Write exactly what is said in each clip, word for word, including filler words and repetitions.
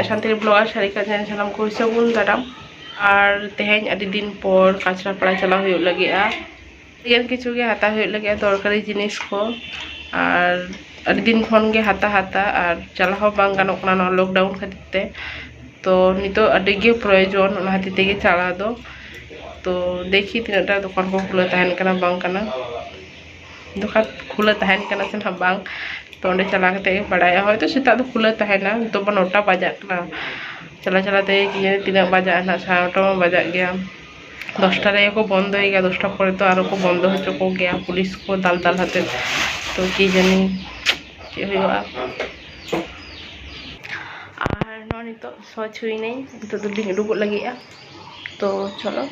Santali blogger Sarika channel ᱥᱟᱱᱟᱢ ᱠᱚ ᱥᱟᱹᱜᱩᱱ ᱫᱟᱨᱟᱢ᱾ ᱟᱨ ᱛᱮᱦᱮᱧ ᱟᱹᱰᱤ ᱫᱤᱱ ᱯᱚᱨ ᱠᱟᱪᱨᱟᱯᱟᱲᱟ ᱪᱟᱞᱟᱣ ᱦᱩᱭᱩᱜ ᱞᱟᱹᱜᱤᱫᱼᱟ᱾ ᱟᱹᱰᱤᱜᱟᱱ ᱠᱤᱪᱷᱩ ᱜᱮ ᱦᱟᱛᱟᱣ ᱦᱩᱭᱩᱜ ᱞᱟᱹᱜᱤᱫᱼᱟ, ᱫᱚᱨᱠᱟᱨᱤ ᱡᱤᱱᱤᱥ ᱠᱚ᱾ ᱟᱨ ᱟᱹᱰᱤ ᱫᱤᱱ ᱠᱷᱚᱱ ᱜᱮ ᱦᱟᱛᱟᱣ ᱦᱟᱛᱟᱣ, ᱟᱨ ᱪᱟᱞᱟᱣ ᱦᱚᱸ ᱵᱟᱝ ᱜᱟᱱᱚᱜ ᱠᱟᱱᱟ ᱱᱚᱣᱟ ᱞᱚᱠᱰᱟᱣᱩᱱ ᱠᱷᱟᱹᱛᱤᱨ ᱛᱮ᱾ ᱛᱚ ᱱᱤᱛᱚᱜ ᱟᱹᱰᱤ ᱜᱮ ᱯᱨᱚᱭᱳᱡᱚᱱ, ᱚᱱᱟ ᱠᱷᱟᱹᱛᱤᱨ ᱛᱮᱜᱮ ᱪᱟᱞᱟᱣ ᱫᱚ᱾ ᱛᱚ ᱫᱮᱠᱷᱤ ᱛᱤᱱᱟᱹᱜ ᱴᱟ ᱫᱚᱠᱟᱱ ᱠᱚ ᱠᱷᱩᱞᱟᱹᱣ ᱛᱟᱦᱮᱱ ᱠᱟᱱᱟ ᱵᱟᱝ ᱠᱟᱱᱟ, ᱫᱚᱠᱟᱱ ᱠᱷᱩᱞᱟᱹᱣ ᱛᱟᱦᱮᱱ ᱠᱟᱱᱟ ᱥᱮ ᱱᱟᱦᱟᱜ ᱵᱟᱝ᱾ ᱛᱚ ᱚᱸᱰᱮ ᱪᱟᱞᱟᱣ ᱠᱟᱛᱮ ᱜᱮ ᱵᱟᱲᱟᱭᱟ, ᱦᱚᱭᱛᱳ ᱥᱮᱛᱟᱜ ᱫᱚ ᱠᱷᱩᱞᱟᱹᱣ ᱛᱟᱦᱮᱱᱟ᱾ ᱱᱤᱛᱚᱜ ᱢᱟ ᱱᱚᱴᱟ ᱵᱟᱡᱟᱜ ᱠᱟᱱᱟ᱾ ᱪᱟᱞᱟᱣ ᱪᱟᱞᱟᱣ ᱛᱮ ᱠᱤ ᱡᱟᱹᱱᱤ ᱛᱤᱱᱟᱹᱜ ᱵᱟᱡᱟᱜᱼᱟ ᱱᱟᱦᱟᱜ, ᱥᱟᱲᱮ ᱱᱚᱴᱟ ᱢᱟ ᱵᱟᱡᱟᱜ ᱜᱮᱭᱟ᱾ ᱫᱚᱥᱴᱟ ᱨᱮᱜᱮ ᱠᱚ ᱵᱚᱱᱫᱚᱭ ᱜᱮᱭᱟ, ᱫᱚᱥᱴᱟ ᱯᱚᱨᱮ ᱫᱚ ᱟᱨᱚ ᱠᱚ ᱵᱚᱱᱫᱚ ᱦᱚᱪᱚ ᱠᱚᱜᱮᱭᱟ ᱯᱩᱞᱤᱥ ᱠᱚ ᱫᱟᱞ ᱫᱟᱞ ᱦᱟᱛᱮᱫ᱾ ᱛᱚ ᱠᱤ ᱡᱟᱹᱱᱤ ᱪᱮᱫ ᱦᱩᱭᱩᱜᱼᱟ᱾ ᱟᱨ ᱱᱚᱜᱼᱚᱭ ᱱᱤᱛᱚᱜ ᱥᱚᱪ ᱦᱩᱭᱱᱟᱹᱧ, ᱱᱤᱛᱚᱜ ᱫᱚ ᱞᱤᱧ ᱩᱰᱩᱠᱚᱜ ᱞᱟᱹᱜᱤᱫᱼᱟ᱾ ᱛᱚ ᱪᱚᱞᱚ᱾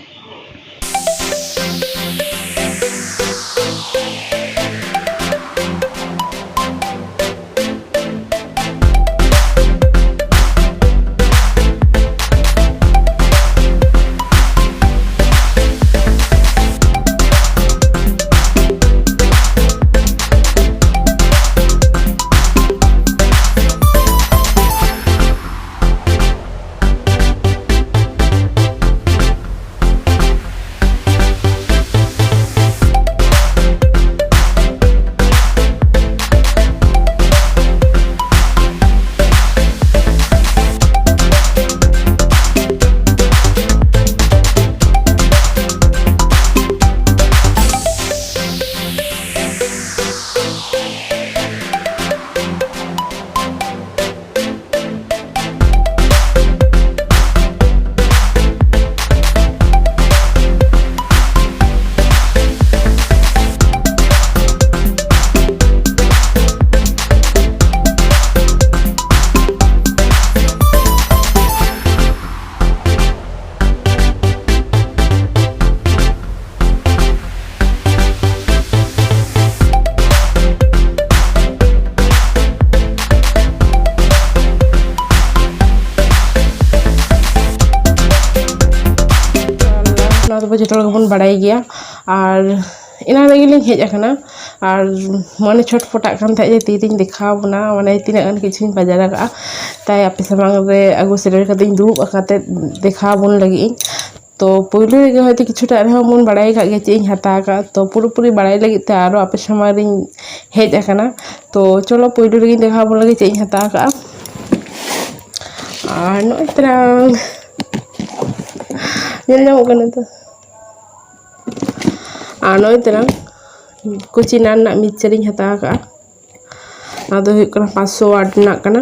ᱱᱚᱣᱟ ᱫᱚᱵᱚ ᱡᱚᱛᱚ ᱦᱚᱲ ᱜᱮᱵᱚᱱ ᱵᱟᱲᱟᱭ ᱜᱮᱭᱟ᱾ ᱟᱨ ᱮᱱᱟᱝ ᱨᱮᱜᱮ ᱞᱤᱧ ᱦᱮᱡ ᱟᱠᱟᱱᱟ, ᱟᱨ ᱢᱚᱱᱮ ᱪᱷᱚᱴᱯᱚᱴᱟᱜ ᱠᱟᱱ ᱛᱟᱦᱮᱸᱫ ᱡᱮ ᱛᱤᱨᱤᱧ ᱫᱮᱠᱷᱟᱣ ᱟᱵᱚᱱᱟ, ᱢᱟᱱᱮ ᱛᱤᱱᱟᱹᱜ ᱜᱟᱱ ᱠᱤᱪᱷᱩᱧ ᱵᱟᱡᱟᱨ ᱟᱠᱟᱫᱼᱟ᱾ ᱛᱟᱭ ᱟᱯᱮ ᱥᱟᱢᱟᱝ ᱨᱮ ᱟᱹᱜᱩ ᱥᱮᱴᱮᱨ ᱠᱟᱛᱮᱧ ᱫᱩᱲᱩᱵ ᱟᱠᱟᱱ ᱛᱮ ᱫᱮᱠᱷᱟᱣ ᱟᱵᱚᱱ ᱞᱟᱹᱜᱤᱫ ᱤᱧ᱾ ᱛᱚ ᱯᱳᱭᱞᱳ ᱨᱮᱜᱮ ᱦᱚᱭᱛᱳ ᱠᱤᱪᱷᱩᱴᱟ ᱨᱮᱦᱚᱸ ᱵᱚᱱ ᱵᱟᱲᱟᱭ ᱟᱠᱟᱫ ᱜᱮᱭᱟ ᱪᱮᱫ ᱤᱧ ᱦᱟᱛᱟᱣ ᱟᱠᱟᱫᱼᱟ᱾ ᱛᱚ ᱯᱩᱨᱟᱹᱯᱩᱨᱤ ᱵᱟᱲᱟᱭ ᱞᱟᱹᱜᱤᱫ ᱛᱮ ᱟᱨᱚ ᱟᱯᱮ ᱥᱟᱢᱟᱝ ᱨᱤᱧ ᱦᱮᱡ ᱟᱠᱟᱱᱟ᱾ ᱛᱚ ᱪᱚᱞᱚ ᱯᱳᱭᱞᱳ ᱨᱮᱜᱮᱧ ᱫᱮᱠᱷᱟᱣ ᱟᱵᱚᱱ ᱞᱟᱹᱜᱤᱫ ᱪᱮᱫ ᱤᱧ ᱦᱟᱛᱟᱣ ᱟᱠᱟᱫᱼᱟ᱾ ᱟᱨ ᱱᱚᱜᱼᱚᱭ ᱛᱟᱨᱟᱝ, ᱧᱮᱞ ᱧᱟᱢᱚᱜ ᱠᱟᱱᱟ ᱛᱚ᱾ ᱟᱨ ᱱᱚᱜᱼᱚᱭ ᱛᱟᱨᱟᱝ ᱠᱩᱪᱤᱱᱟ ᱨᱮᱱᱟᱜ ᱢᱤᱠᱥᱪᱟᱨ ᱤᱧ ᱦᱟᱛᱟᱣ ᱟᱠᱟᱫᱼᱟ᱾ ᱱᱚᱣᱟ ᱫᱚ ᱦᱩᱭᱩᱜ ᱠᱟᱱᱟ ᱯᱟᱸᱪᱥᱚ ᱣᱟᱴ ᱨᱮᱱᱟᱜ ᱠᱟᱱᱟ᱾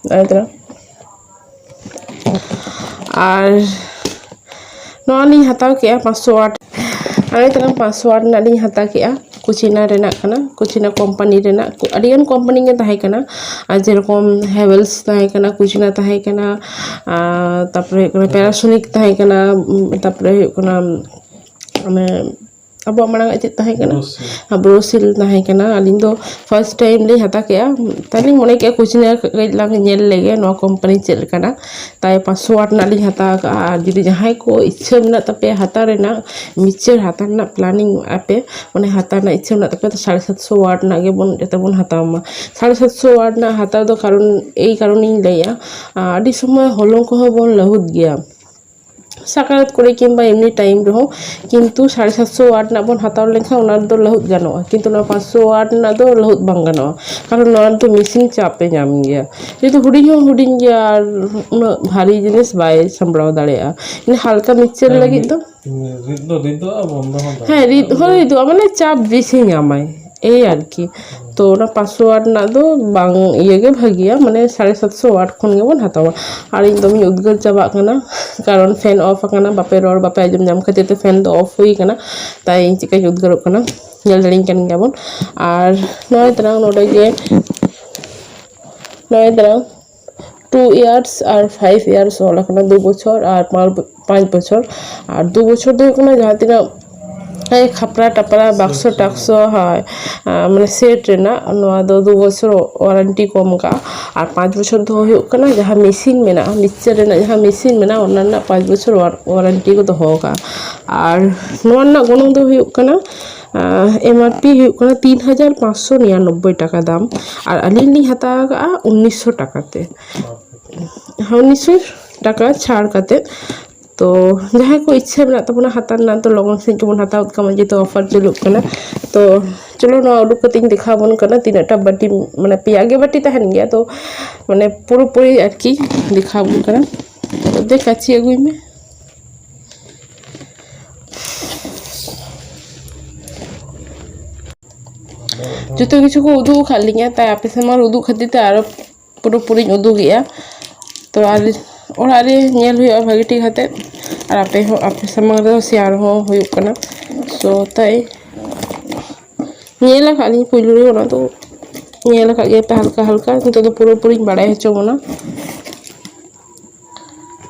ᱱᱚᱜᱼᱚᱭ ᱛᱟᱨᱟᱝ᱾ ᱟᱨ ᱱᱚᱣᱟ ᱞᱤᱧ ᱦᱟᱛᱟᱣ ᱠᱮᱜᱼᱟ ᱯᱟᱸᱪᱥᱚ ᱣᱟᱴ᱾ ᱱᱚᱜᱼᱚᱭ ᱛᱟᱨᱟᱝ ᱯᱟᱸᱪᱥᱚ ᱣᱟᱴ ᱨᱮᱱᱟᱜ ᱞᱤᱧ ᱦᱟᱛᱟᱣ ᱠᱮᱜᱼᱟ᱾ ᱠᱩᱪᱤᱱᱟ ᱨᱮᱱᱟᱜ ᱠᱟᱱᱟ, ᱠᱩᱪᱤᱱᱟ ᱠᱳᱢᱯᱟᱱᱤ ᱨᱮᱱᱟᱜ᱾ ᱠᱩ- ᱟᱹᱰᱤᱜᱟᱱ ᱠᱳᱢᱯᱟᱱᱤ ᱜᱮ ᱛᱟᱦᱮᱸ ᱠᱟᱱᱟ᱾ ᱟᱨ ᱡᱮᱨᱚᱠᱚᱢ ᱦᱮᱵᱮᱞᱥ ᱛᱟᱦᱮᱸ ᱠᱟᱱᱟ, ᱠᱩᱪᱤᱱᱟ ᱛᱟᱦᱮᱸ ᱠᱟᱱᱟ, ᱟᱨ ᱛᱟᱨᱯᱚᱨᱮ ᱦᱩᱭᱩᱜ ᱠᱟᱱᱟ ᱯᱮᱱᱟᱥᱳᱱᱤᱠ ᱛᱟᱦᱮᱸ ᱠᱟᱱᱟ, ᱩᱢ, ᱛᱟᱨᱯᱚᱨᱮ ᱦᱩᱭᱩᱜ ᱠᱟᱱᱟ ᱚᱱᱮ ᱟᱵᱚᱣᱟᱜ ᱢᱟᱲᱟᱝ ᱟᱜ ᱪᱮᱫ ᱛᱟᱦᱮᱸ ᱠᱟᱱᱟ? ᱵᱨᱳᱥᱤᱞ᱾ ᱦᱮᱸ, ᱵᱨᱳᱥᱤᱞ ᱛᱟᱦᱮᱸ ᱠᱟᱱᱟ᱾ ᱟᱹᱞᱤᱧ ᱫᱚ ᱯᱷᱟᱥᱴ ᱴᱟᱭᱤᱢ ᱞᱤᱧ ᱦᱟᱛᱟᱣ ᱠᱮᱜᱼᱟ, ᱛᱟᱦᱞᱮᱧ ᱢᱚᱱᱮ ᱠᱮᱜᱼᱟ ᱠᱩᱪᱤᱱᱟ ᱠᱟᱹᱡ ᱞᱟᱝ ᱧᱮᱞ ᱞᱮᱜᱮ ᱱᱚᱣᱟ ᱠᱳᱢᱯᱟᱱᱤ ᱪᱮᱫ ᱞᱮᱠᱟᱱᱟ᱾ ᱛᱟᱭ ᱯᱟᱸᱪᱥᱚ ᱣᱟᱴ ᱨᱮᱱᱟᱜ ᱞᱤᱧ ᱦᱟᱛᱟᱣ ᱠᱟᱜᱼᱟ᱾ ᱟᱨ ᱡᱩᱫᱤ ᱡᱟᱦᱟᱸᱭ ᱠᱚ ᱤᱪᱪᱷᱟᱹ ᱢᱮᱱᱟᱜ ᱛᱟᱯᱮᱭᱟ ᱦᱟᱛᱟᱣ ᱨᱮᱱᱟᱜ, ᱢᱤᱠᱥᱪᱟᱨ ᱦᱟᱛᱟᱣ ᱨᱮᱱᱟᱜ ᱯᱞᱟᱱᱤᱝ ᱟᱯᱮ, ᱢᱟᱱᱮ ᱦᱟᱛᱟᱣ ᱨᱮᱱᱟᱜ ᱤᱪᱪᱷᱟᱹ ᱢᱮᱱᱟᱜ ᱛᱟᱯᱮᱭᱟ, ᱛᱚ ᱥᱟᱲᱮ ᱥᱟᱛᱥᱚ ᱣᱟᱴ ᱨᱮᱱᱟᱜ ᱜᱮᱵᱚᱱ ᱡᱟᱛᱮ ᱵᱚᱱ ᱦᱟᱛᱟᱣ ᱢᱟ᱾ ᱥᱟᱲᱮ ᱥᱟᱛᱥᱚ ᱣᱟᱴ ᱨᱮᱱᱟᱜ ᱦᱟᱛᱟᱣ ᱫᱚ ᱠᱟᱨᱚᱱ, ᱮᱭ ᱠᱟᱨᱚᱱᱤᱧ ᱞᱟᱹᱭᱟ, ᱟᱹᱰᱤ ᱥᱚᱢᱚᱭ ᱦᱚᱞᱚᱝ ᱠᱚᱦᱚᱸ ᱵᱚᱱ ᱞᱟᱹᱦᱩᱫ ᱜᱮᱭᱟ ᱥᱟᱠᱨᱟᱛ ᱠᱚᱨᱮ ᱠᱤᱝᱵᱟ ᱮᱢᱱᱤ ᱴᱟᱭᱤᱢ ᱨᱮᱦᱚᱸ, ᱠᱤᱱᱛᱩ ᱥᱟᱲᱮ ᱥᱟᱛᱥᱚ ᱣᱟᱴ ᱨᱮᱱᱟᱜ ᱵᱚᱱ ᱦᱟᱛᱟᱣ ᱞᱮᱱᱠᱷᱟᱱ ᱚᱱᱟ ᱨᱮᱫᱚ ᱞᱟᱹᱦᱩᱫ ᱜᱟᱱᱚᱜᱼᱟ, ᱠᱤᱱᱛᱩ ᱱᱚᱣᱟ ᱯᱟᱸᱪᱥᱚ ᱣᱟᱴ ᱨᱮᱱᱟᱜ ᱫᱚ ᱞᱟᱹᱦᱩᱫ ᱵᱟᱝ ᱜᱟᱱᱚᱜᱼᱟ, ᱠᱟᱨᱚᱱ ᱱᱚᱣᱟ ᱨᱮᱫᱚ ᱢᱮᱥᱤᱱ ᱪᱟᱯ ᱮ ᱧᱟᱢ ᱜᱮᱭᱟ᱾ ᱡᱮᱦᱮᱛᱩ ᱦᱩᱰᱤᱧ ᱦᱚᱸ ᱦᱩᱰᱤᱧ ᱜᱮᱭᱟ ᱟᱨ ᱩᱱᱟᱹᱜ ᱵᱷᱟᱨᱤ ᱡᱤᱱᱤᱥ ᱵᱟᱭ ᱥᱟᱢᱵᱲᱟᱣ ᱫᱟᱲᱮᱭᱟᱜᱼᱟ᱾ ᱢᱟᱱᱮ ᱦᱟᱞᱠᱟ ᱢᱤᱠᱥᱪᱟᱨ ᱦᱮᱸ, ᱞᱟᱹᱜᱤᱫ ᱫᱚ ᱨᱤᱫ ᱫᱚ ᱨᱤᱫᱚᱜᱼᱟ, ᱵᱚᱱᱫᱚ ᱦᱚᱸ ᱦᱮᱸ, ᱫᱟᱲᱮᱭᱟᱜᱼᱟ᱾ ᱨᱤᱫ ᱦᱚᱸ ᱨᱤᱫᱚᱜᱼᱟ, ᱢᱟᱱᱮ ᱪᱟᱯ ᱵᱮᱥᱤ ᱧᱟᱢᱟᱭ, ᱮᱭ ᱟᱨᱠᱤ᱾ ᱛᱚ ᱚᱱᱟ ᱯᱟᱸᱪᱥᱚ ᱣᱟᱴ ᱨᱮᱱᱟᱜ ᱫᱚ ᱵᱟᱝ ᱤᱭᱟᱹ ᱜᱮ ᱵᱷᱟᱹᱜᱤᱭᱟ, ᱢᱟᱱᱮ ᱥᱟᱲᱮ ᱥᱟᱛᱥᱚ ᱣᱟᱴ ᱠᱷᱚᱱ ᱜᱮᱵᱚᱱ ᱦᱟᱛᱟᱣᱟ᱾ ᱟᱨ ᱤᱧ ᱫᱚᱢᱮᱧ ᱩᱫᱽᱜᱟᱹᱨ ᱪᱟᱵᱟᱜ ᱠᱟᱱᱟ, ᱠᱟᱨᱚᱱ ᱯᱷᱮᱱ ᱚᱯᱷ ᱟᱠᱟᱱᱟ, ᱵᱟᱯᱮ ᱨᱚᱲ ᱵᱟᱯᱮ ᱟᱸᱡᱚᱢ ᱧᱟᱢ ᱠᱷᱟᱹᱛᱤᱨ ᱛᱮ ᱯᱷᱮᱱ ᱫᱚ ᱚᱯᱷ ᱦᱩᱭ ᱟᱠᱟᱱᱟ, ᱛᱟᱭ ᱤᱧ ᱪᱮᱠᱟᱧ ᱩᱫᱽᱜᱟᱹᱨᱚᱜ ᱠᱟᱱᱟ, ᱧᱮᱞ ᱫᱟᱲᱮᱧ ᱠᱟᱱ ᱜᱮᱭᱟᱵᱚᱱ᱾ ᱟᱨ ᱱᱚᱜᱼᱚᱭ ᱛᱟᱨᱟᱝ ᱱᱚᱰᱮ ᱜᱮ, ᱱᱚᱜᱼᱚᱭ ᱛᱟᱨᱟᱝ ᱴᱩ ᱤᱭᱟᱨᱥ ᱟᱨ ᱯᱷᱟᱭᱤᱵᱷ ᱤᱭᱟᱨᱥ ᱚᱞ ᱟᱠᱟᱱᱟ, ᱫᱩ ᱵᱚᱪᱷᱚᱨ ᱟᱨ ᱯᱟᱸᱪ ᱯᱟᱸᱪ ᱵᱚᱪᱷᱚᱨ᱾ ᱟᱨ ᱫᱩ ᱵᱚᱪᱷᱚᱨ ᱫᱚ ᱦᱩᱭᱩᱜ ᱠᱟᱱᱟ ᱡᱟᱦᱟᱸ ᱛᱤᱱᱟᱹᱜ ᱮᱭ ᱠᱷᱟᱯᱨᱟ ᱴᱟᱯᱨᱟ ᱵᱟᱠᱥᱚ ᱴᱟᱠᱥᱚ, ᱦᱳᱭ, ᱟᱨ ᱢᱟᱱᱮ ᱥᱮᱴ ᱨᱮᱱᱟᱜ, ᱱᱚᱣᱟ ᱫᱚ ᱫᱩ ᱵᱚᱪᱷᱚᱨ ᱣᱟᱨᱮᱱᱴᱤ ᱠᱚ ᱮᱢ ᱠᱟᱜᱼᱟ᱾ ᱟᱨ ᱯᱟᱸᱪ ᱵᱚᱪᱷᱚᱨ ᱫᱚ ᱦᱩᱭᱩᱜ ᱠᱟᱱᱟ ᱡᱟᱦᱟᱸ ᱢᱮᱥᱤᱱ ᱢᱮᱱᱟᱜᱼᱟ, ᱢᱤᱠᱥᱪᱟᱨ ᱨᱮᱱᱟᱜ ᱡᱟᱦᱟᱸ ᱢᱮᱥᱤᱱ ᱢᱮᱱᱟᱜᱼᱟ, ᱚᱱᱟ ᱨᱮᱱᱟᱜ ᱯᱟᱸᱪ ᱵᱚᱪᱷᱚᱨ ᱣᱟᱨ- ᱣᱟᱨᱮᱱᱴᱤ ᱠᱚ ᱫᱚᱦᱚ ᱠᱟᱜᱼᱟ᱾ ᱟᱨ ᱱᱚᱣᱟ ᱨᱮᱱᱟᱜ ᱜᱚᱱᱚᱝ ᱫᱚ ᱦᱩᱭᱩᱜ ᱠᱟᱱᱟ ᱮᱢ ᱟᱨ ᱯᱤ ᱦᱩᱭᱩᱜ ᱠᱟᱱᱟ ᱛᱤᱱ ᱦᱟᱡᱟᱨ ᱯᱟᱸᱪᱥᱚ ᱱᱤᱨᱟᱱᱚᱵᱵᱳᱭ ᱴᱟᱠᱟ ᱫᱟᱢ, ᱟᱨ ᱟᱹᱞᱤᱧ ᱞᱤᱧ ᱦᱟᱛᱟᱣ ᱟᱠᱟᱫᱼᱟ ᱩᱱᱤᱥᱥᱚ ᱴᱟᱠᱟ ᱛᱮ, ᱦᱮᱸ, ᱩᱱᱤᱥᱥᱚ ᱴᱟᱠᱟ ᱪᱷᱟᱲ ᱠᱟᱛᱮ᱾ ᱛᱚ ᱡᱟᱦᱟᱸᱭ ᱠᱚ ᱤᱪᱪᱷᱟᱹ ᱢᱮᱱᱟᱜ ᱛᱟᱵᱚᱱᱟ ᱦᱟᱛᱟᱣ ᱨᱮᱱᱟᱜ, ᱛᱚ ᱞᱚᱜᱚᱱ ᱥᱟᱺᱦᱤᱡ ᱜᱮᱵᱚᱱ ᱦᱟᱛᱟᱣ ᱜᱚᱫ ᱠᱟᱜ ᱢᱟ, ᱡᱮᱦᱮᱛᱩ ᱚᱯᱷᱟᱨ ᱪᱟᱹᱞᱩᱜ ᱠᱟᱱᱟ᱾ ᱛᱚ ᱪᱚᱞᱚ, ᱱᱚᱣᱟ ᱩᱰᱩᱠ ᱠᱟᱛᱮᱧ ᱫᱮᱠᱷᱟᱣ ᱟᱵᱚᱱ ᱠᱟᱱᱟ ᱛᱤᱱᱟᱹᱜ ᱴᱟ ᱵᱟᱹᱴᱤ, ᱢᱟᱱᱮ ᱯᱮᱭᱟ ᱜᱮ ᱵᱟᱹᱴᱤ ᱛᱟᱦᱮᱱ ᱜᱮᱭᱟ, ᱛᱚ ᱢᱟᱱᱮ ᱯᱩᱨᱟᱹᱯᱩᱨᱤ ᱟᱨᱠᱤ ᱫᱮᱠᱷᱟᱣ ᱟᱵᱚᱱ ᱠᱟᱱᱟ᱾ ᱫᱮ ᱠᱟᱹᱪᱷᱤ ᱟᱹᱜᱩᱭ ᱢᱮ᱾ ᱡᱚᱛᱚ ᱠᱤᱪᱷᱩ ᱠᱚ ᱩᱫᱩᱜ ᱟᱠᱟᱫ ᱞᱤᱧᱟ, ᱛᱟᱭ ᱟᱯᱮ ᱥᱟᱢᱟᱝ ᱨᱮ ᱩᱫᱩᱜ ᱠᱷᱟᱹᱛᱤᱨ ᱛᱮ ᱟᱨᱚ ᱯᱩᱨᱟᱹᱯᱩᱨᱤᱧ ᱩᱫᱩᱜᱮᱜᱼᱟ᱾ ᱛᱚ ᱟᱨ ᱚᱲᱟᱜ ᱨᱮ ᱧᱮᱞ ᱦᱩᱭᱩᱜᱼᱟ ᱵᱷᱟᱹᱜᱤ ᱴᱷᱤᱠ ᱠᱟᱛᱮ, ᱟᱨ ᱟᱯᱮ ᱦᱚᱸ, ᱟᱯᱮ ᱥᱟᱢᱟᱝ ᱨᱮᱦᱚᱸ ᱥᱮᱭᱟᱨ ᱦᱚᱸ ᱦᱩᱭᱩᱜ ᱠᱟᱱᱟ᱾ ᱥᱳ ᱛᱟᱭ ᱧᱮᱞ ᱟᱠᱟᱫ ᱞᱤᱧ ᱯᱩᱭᱞᱩ ᱨᱮ, ᱚᱱᱟ ᱫᱚ ᱧᱮᱞ ᱟᱠᱟᱫ ᱜᱮᱭᱟ ᱯᱮ ᱦᱟᱞᱠᱟ ᱦᱟᱞᱠᱟ, ᱱᱤᱛᱚᱜ ᱫᱚ ᱯᱩᱨᱟᱹᱯᱩᱨᱤᱧ ᱵᱟᱲᱟᱭ ᱦᱚᱪᱚ ᱵᱚᱱᱟ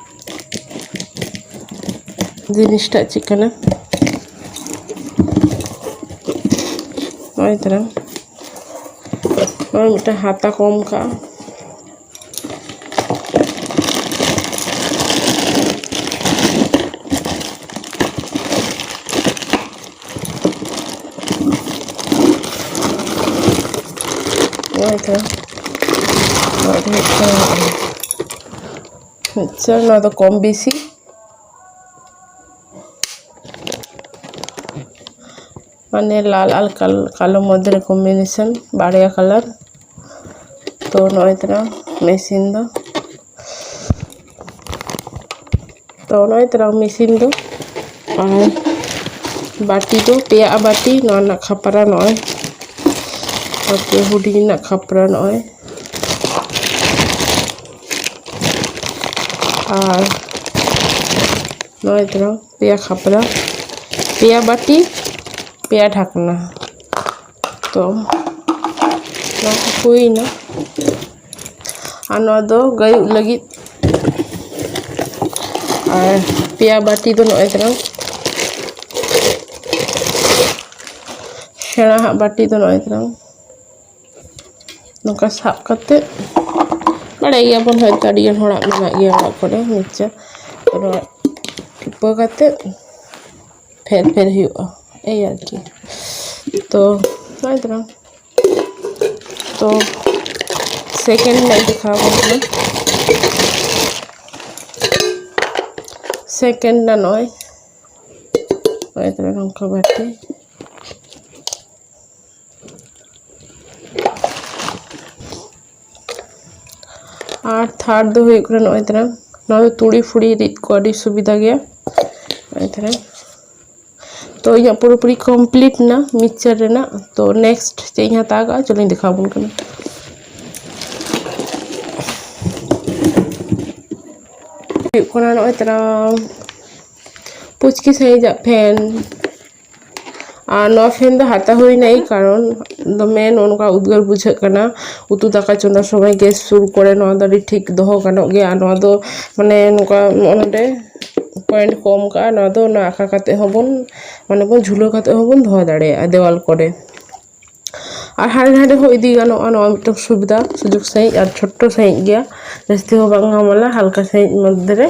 ᱡᱤᱱᱤᱥᱴᱟᱜ ᱪᱮᱫ ᱠᱟᱱᱟ᱾ ᱱᱚᱜᱼᱚᱭ ᱛᱟᱨᱟ, ᱱᱚᱜᱼᱚᱭ ᱢᱤᱫᱴᱟᱝ ᱦᱟᱛᱟ ᱠᱚ ᱮᱢ ᱠᱟᱜᱼᱟ᱾ ᱱᱚᱜᱼᱚᱭ ᱛᱚ, ᱱᱚᱣᱟ ᱫᱚ ᱦᱩᱭᱩᱜ ᱠᱟᱱᱟ, ᱟᱪᱪᱷᱟ, ᱱᱚᱣᱟ ᱫᱚ ᱠᱚᱢ ᱵᱮᱥᱤ, ᱢᱟᱱᱮ ᱞᱟᱞ ᱟᱨ ᱠᱟᱞ-, ᱠᱟᱞᱳ ᱢᱚᱫᱽᱫᱷᱮ ᱨᱮ ᱠᱚᱢᱵᱤᱱᱮᱥᱚᱱ, ᱵᱟᱨᱭᱟ ᱠᱟᱞᱟᱨ᱾ ᱛᱚ ᱱᱚᱜᱼᱚᱭ ᱛᱟᱨᱟ ᱢᱮᱥᱤᱱ ᱫᱚ, ᱛᱚ ᱱᱚᱜᱼᱚᱭ ᱛᱟᱨᱟ ᱢᱮᱥᱤᱱ ᱫᱚ᱾ ᱟᱨ ᱵᱟᱹᱴᱤ ᱫᱚ ᱯᱮᱭᱟᱜᱼᱟ ᱵᱟᱹᱴᱤ, ᱱᱚᱣᱟ ᱨᱮᱱᱟᱜ ᱠᱷᱟᱯᱨᱟ ᱱᱚᱜᱼᱚᱭ, ᱛᱟᱨᱯᱚᱨᱮ ᱦᱩᱰᱤᱧ ᱨᱮᱱᱟᱜ ᱠᱷᱟᱯᱨᱟ ᱱᱚᱜᱼᱚᱭ, ᱟᱨ ᱱᱚᱜᱼᱚᱭ ᱛᱟᱨᱟ ᱯᱮᱭᱟ ᱠᱷᱟᱯᱨᱟ, ᱯᱮᱭᱟ ᱵᱟᱹᱴᱤ, ᱯᱮᱭᱟ ᱰᱷᱟᱠᱱᱟ᱾ ᱛᱚ ᱱᱚᱣᱟ ᱠᱚ ᱦᱩᱭᱱᱟ᱾ ᱟᱨ ᱱᱚᱣᱟ ᱫᱚ ᱜᱟᱹᱭᱩᱜ ᱞᱟᱹᱜᱤᱫ᱾ ᱟᱨ ᱯᱮᱭᱟ ᱵᱟᱹᱴᱤ ᱫᱚ ᱱᱚᱜᱼᱚᱭ ᱛᱟᱨᱟ, ᱥᱮᱬᱟ ᱦᱟᱜ ᱵᱟᱹᱴᱤ ᱫᱚ ᱱᱚᱜᱼᱚᱭ ᱛᱟᱨᱟ᱾ ᱱᱚᱝᱠᱟ ᱥᱟᱵ ᱠᱟᱛᱮ, ᱵᱟᱲᱟᱭ ᱜᱮᱭᱟᱵᱚᱱ ᱦᱚᱭᱛᱳ ᱟᱹᱰᱤᱜᱟᱱ ᱦᱚᱲᱟᱜ ᱢᱮᱱᱟᱜ ᱜᱮᱭᱟ ᱚᱲᱟᱜ ᱠᱚᱨᱮ ᱢᱤᱠᱥᱪᱟᱨ, ᱱᱚᱣᱟ ᱴᱤᱯᱟᱹ ᱠᱟᱛᱮ ᱯᱷᱮᱨ ᱯᱷᱮᱨ ᱦᱩᱭᱩᱜᱼᱟ᱾ ᱮᱭ ᱟᱨᱠᱤ᱾ ᱛᱚ ᱱᱚᱜᱼᱚᱭ ᱛᱟᱞᱟᱝ, ᱛᱚ ᱥᱮᱠᱮᱱᱰ ᱨᱮᱱᱟᱜ ᱤᱧ ᱫᱮᱠᱷᱟᱣ ᱟᱵᱚᱱ ᱠᱟᱱᱟ᱾ ᱥᱮᱠᱮᱱᱰ ᱨᱮᱱᱟᱜ ᱱᱚᱜᱼᱚᱭ, ᱱᱚᱜᱼᱚᱭ ᱛᱟᱞᱟᱝ ᱱᱚᱝᱠᱟ ᱵᱟᱹᱴᱤ᱾ ᱟᱨ ᱛᱷᱟᱨᱰ ᱫᱚ ᱦᱩᱭᱩᱜ ᱠᱟᱱᱟ ᱱᱚᱜᱼᱚᱭ ᱛᱟᱞᱟᱝ, ᱱᱚᱣᱟ ᱫᱚ ᱛᱩᱲᱤ ᱯᱷᱩᱲᱤ ᱨᱤᱫ ᱠᱚ ᱟᱹᱰᱤ ᱥᱩᱵᱤᱫᱷᱟ ᱜᱮᱭᱟ᱾ ᱱᱚᱜᱼᱚᱭ ᱛᱟᱞᱟᱝ, ᱛᱚ ᱤᱧᱟᱹᱜ ᱯᱩᱨᱟᱹᱯᱩᱨᱤ ᱠᱚᱢᱯᱞᱤᱴ ᱮᱱᱟ ᱢᱤᱠᱥᱪᱟᱨ ᱨᱮᱱᱟᱜ᱾ ᱛᱚ ᱱᱮᱠᱥᱴ ᱪᱮᱫ ᱤᱧ ᱦᱟᱛᱟᱣ ᱠᱟᱜᱼᱟ, ᱪᱚᱞᱚᱧ ᱫᱮᱠᱷᱟᱣ ᱟᱵᱚᱱ ᱠᱟᱱᱟ᱾ ᱦᱩᱭᱩᱜ ᱠᱟᱱᱟ ᱱᱚᱜᱼᱚᱭ ᱛᱟᱞᱟᱝ ᱯᱩᱪᱠᱤ ᱥᱟᱺᱦᱤᱡᱟᱜ ᱯᱷᱮᱱ᱾ ᱟᱨ ᱱᱚᱣᱟ ᱯᱷᱮᱱ ᱫᱚ ᱦᱟᱛᱟᱣ ᱦᱩᱭᱱᱟ ᱮᱭ ᱠᱟᱨᱚᱱ, ᱫᱚᱢᱮ ᱱᱚᱜᱼᱚ ᱱᱚᱝᱠᱟ ᱩᱫᱽᱜᱟᱹᱨ ᱵᱩᱡᱷᱟᱹᱜ ᱠᱟᱱᱟ᱾ ᱩᱛᱩ ᱫᱟᱠᱟ ᱪᱚᱸᱫᱟ ᱥᱚᱢᱚᱭ ᱜᱮᱥ ᱥᱩᱨ ᱠᱚᱨᱮ ᱱᱚᱣᱟ ᱫᱚ ᱟᱹᱰᱤ ᱴᱷᱤᱠ ᱫᱚᱦᱚ ᱜᱟᱱᱚᱜ ᱜᱮᱭᱟ᱾ ᱟᱨ ᱱᱚᱣᱟ ᱫᱚ ᱢᱟᱱᱮ ᱱᱚᱝᱠᱟ ᱱᱚᱜᱼᱚ ᱱᱚᱰᱮ ᱯᱚᱭᱮᱱᱴ ᱠᱚ ᱮᱢ ᱠᱟᱜᱼᱟ, ᱱᱚᱣᱟ ᱫᱚ ᱚᱱᱟ ᱟᱠᱟ ᱠᱟᱛᱮ ᱦᱚᱸᱵᱚᱱ, ᱢᱟᱱᱮ ᱵᱚᱱ ᱡᱷᱩᱞᱟᱹᱣ ᱠᱟᱛᱮ ᱦᱚᱸᱵᱚᱱ ᱫᱚᱦᱚ ᱫᱟᱲᱮᱭᱟᱜᱼᱟ ᱫᱮᱣᱟᱞ ᱠᱚᱨᱮ᱾ ᱟᱨ ᱦᱟᱸᱰᱮ ᱱᱟᱸᱰᱮ ᱦᱚᱸ ᱤᱫᱤ ᱜᱟᱱᱚᱜᱼᱟ, ᱱᱚᱣᱟ ᱢᱤᱫᱴᱟᱝ ᱥᱩᱵᱤᱫᱷᱟ ᱥᱩᱡᱳᱜᱽ ᱥᱟᱺᱦᱤᱡ ᱟᱨ ᱪᱷᱳᱴᱴᱳ ᱥᱟᱺᱦᱤᱡ ᱜᱮᱭᱟ, ᱡᱟᱹᱥᱛᱤ ᱦᱚᱸ ᱵᱟᱝ ᱦᱟᱢᱟᱞᱟ, ᱦᱟᱞᱠᱟ ᱥᱟᱺᱦᱤᱡ ᱢᱚᱫᱽᱫᱷᱮ ᱨᱮ᱾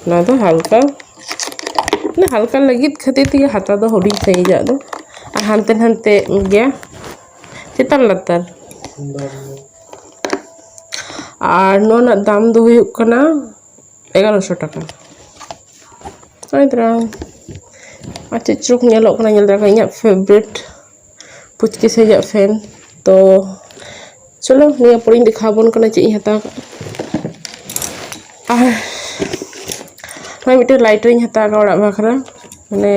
ᱱᱚᱣᱟ ᱫᱚ ᱦᱟᱞᱠᱟ, ᱢᱟᱱᱮ ᱦᱟᱞᱠᱟ ᱞᱟᱹᱜᱤᱫ ᱠᱷᱟᱹᱛᱤᱨ ᱛᱮᱜᱮ ᱦᱟᱛᱟᱣ ᱫᱚ ᱦᱩᱰᱤᱧ ᱥᱟᱺᱦᱤᱡᱟᱜ ᱫᱚ, ᱟᱨ ᱦᱟᱱᱛᱮ ᱱᱟᱱᱛᱮ ᱜᱮᱭᱟ ᱪᱮᱛᱟᱱ ᱞᱟᱛᱟᱨ᱾ ᱟᱨ ᱱᱚᱣᱟ ᱨᱮᱱᱟᱜ ᱫᱟᱢ ᱫᱚ ᱦᱩᱭᱩᱜ ᱠᱟᱱᱟ ᱮᱜᱟᱨᱚᱥᱚ ᱴᱟᱠᱟ᱾ ᱱᱚᱜᱼᱚᱭ ᱛᱚᱨᱟ ᱟᱨ ᱪᱮᱫ ᱪᱚᱠ ᱧᱮᱞᱚᱜ ᱠᱟᱱᱟ, ᱧᱮᱞ ᱫᱟᱲᱮᱭᱟᱜ ᱠᱟᱱᱟ ᱤᱧᱟᱹᱜ ᱯᱷᱮᱵᱟᱨᱤᱴ ᱯᱩᱪᱠᱤ ᱥᱟᱺᱦᱤᱡᱟᱜ ᱯᱷᱮᱱ᱾ ᱛᱚ ᱪᱚᱞᱚ ᱱᱤᱭᱟᱹ ᱯᱚᱨᱮᱧ ᱫᱮᱠᱷᱟᱣ ᱟᱵᱚᱱ ᱠᱟᱱᱟ ᱪᱮᱫ ᱤᱧ ᱦᱟᱛᱟᱣ ᱠᱟᱜᱼᱟ᱾ ᱟᱨ ᱱᱚᱜᱼᱚᱭ ᱢᱤᱫᱴᱮᱱ ᱞᱟᱭᱴᱟᱨ ᱤᱧ ᱦᱟᱛᱟᱣ ᱠᱟᱜᱼᱟ ᱚᱲᱟᱜ ᱵᱟᱠᱷᱨᱟ, ᱢᱟᱱᱮ